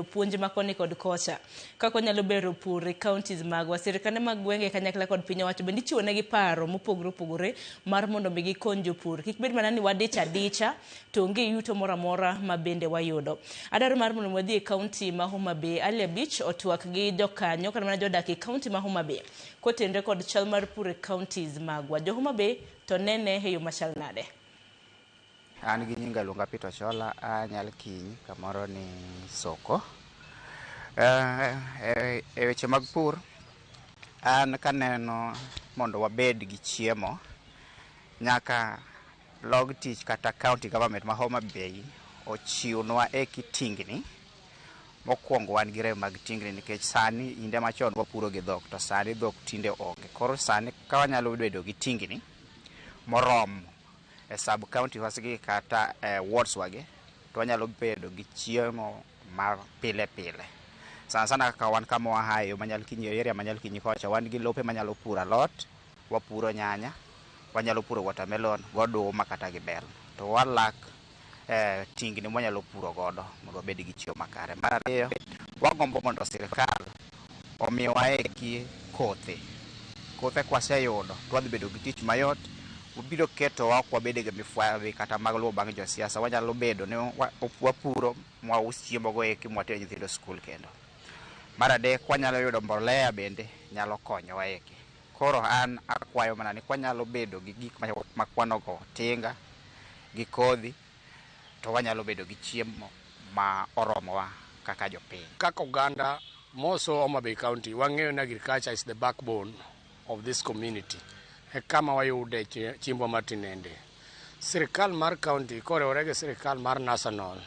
Puonj ma koni kod kocha kaka wanyalo bero pur e counties magwa. Sirkande mag gwenge kanyakla kod piny owacho bende ichiwo negi paro mopogore opogore mar mondo mi gikony jopur. Kik bed mana ni wadich adicha to onge yuto moro amora ma bende wayudo. Adwaro mar mondo wadhi e county ma Homa Bay. Ali Abich otwak gi jokanyo kata mana jodak e county ma Homa Bay kotenre kod chal mar pur e counties magwa. Jo Homa Bay to nene e yo machal nade? An gi nyinga iluonga Peter Ochola, a Nyalkiny kamoro ni Soko. E weche mag pur, an kaneno mondo wabed gi chiemo, nyaka log tich kata county government ma Homa Bay ochiwnwa eki tingni. Mokwongo wan gi rem mag tingni nikech sani kinde machon wapuro gi dhok to sani dhok tinde onge. Koro sani ka wanyalo bedo gi tingni moromo e sub county gi kata e wards wagi, to wanyalo bedo gi chiemo mar pile pile. Sana sana kaka wan kama wahaye ma Nyalkinyi, area ma Nyalkinyi kocha, wan gi lope manyalo puro alot, wapuro nyanya, wanyalo puro watermelon, goduma kata gi bel. To wa lack tingni mwanyalo puro godo mondo wabed gi chiemo makare. Mar ariyo, wagombo mondo sirikal omiwa eki kothe. Kothe kwaseyudo to wadhi bedo gi tich mayot, biro ketowa ok wabed gi mifwadhi kata mag luwo bang' josiasa. Wanyalo bedo ni wapuro mwaus chiemo go eki mwater nyithindo skul kendo. Mar adek, wanyalo yudo mbolea bende nyalo konyowa eki. Koro an akwayo mana ni kwanyalo bedo gi gik makwano go, tinga gi kodhi, to wanyalo bedo gi chiemo ma oromowa kaka jopiny. Kaka oganda moso Homa Bay County, wang'eyo ni agriculture is the backbone of this community. E kama wayude chiembwa mar tinende. Sirikal mar county koriwore gi sirikal mar national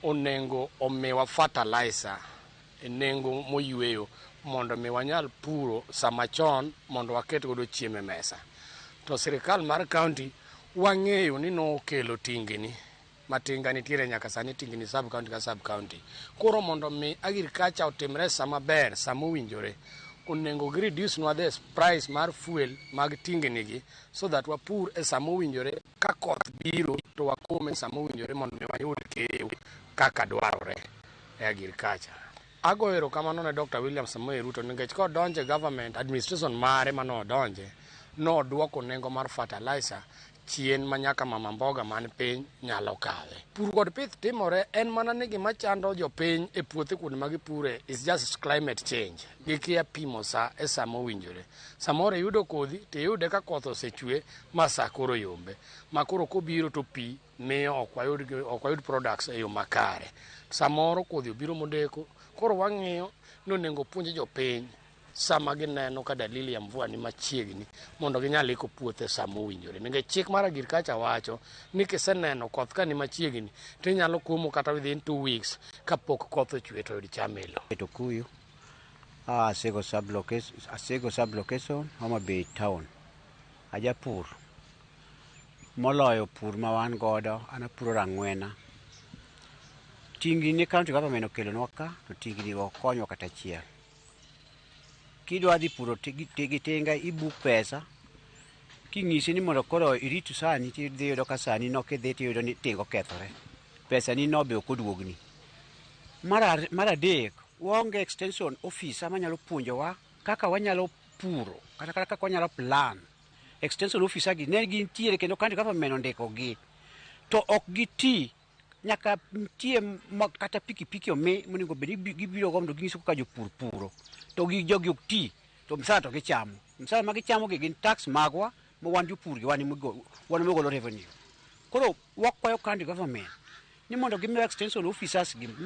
onego omiwa fertilizer e nengo moyweyo mondo mi wanyal puro sama chon mondo waket godo chiemo e mesa. To sirikal mar county wang'eyo ni nokelo tingni ma tinga nitiere nyaka sani, tingni sub county ka sub county. Koro mondo mi agriculture otimre sama ber, sama owinjore, onego gi reduce nwa the price mar fuel mag tingni gi so that wapur e sama owinjore. Ka koth biro to wakom e sama owinjore mondo mi wayud keyo kaka dwarore e agriculture. Agoyo erokamano ne Dr. William Samoei Ruto nikech kodonjo e government administration mare manodonje, nodwoko nengo mar fertilizer chien ma nyaka mama mboga man piny nyalo kawe. Pur kod pith timore, en mana ni gima chando jopiny e puothe kuonde ma gipure is just climate change. Gikia pimo sa e sama owinjore. Samoro iyudo kodhi tiyude ka koth osechwe ma sa koro yombe. Ma koro kobiro to pi miyo ok wayud products e yo makare. Samoro kodhi obiro modeko, koro wang'iyo ni onego puonj jopiny sama gineno ka dalili ya mvua ni machiegni mondo ginyal iko puothe sama owinjore. Nikech chik mar agriculture wacho ni kiseneno koth ka ni machiegni tinyalo komo kata within 2 weeks kapok koth ochwe to yud cham e lowo. Okuyu, Asego sub-location, Homa Bay town. Ajapur. Moloyo pur ma wan godo, an apuro rang'wena. Tingni ne county government okelonwa ka, to tingni ok konywa kata achiel. Kidwa dhi puro gi tinga ibuk pesa, king'isi ni mondo koro irit sani tidhi yudo ka sani no kidhi tiyudo ni tinga okethore. Pesa ni no be ok oduogni. Mar adek, waonge extension officer manyalo puonjowa kaka wanyalo puro kata kaka wanyalo plan. Extension officer gi ne gintiere kendo county government ondiko gi to ok giti. Nyaka nitie kata pikipiki omi monego bed ni gibiro go mondo ginyiso kaka jopur puro, to gi jogi ok ti, to msara to gichamo. Msara ma gichamo gi gin tax magwa ma wan jopur gi wan ema revenue. Koro wakwayo county government ni mondo gimiwa extension officers gi mondo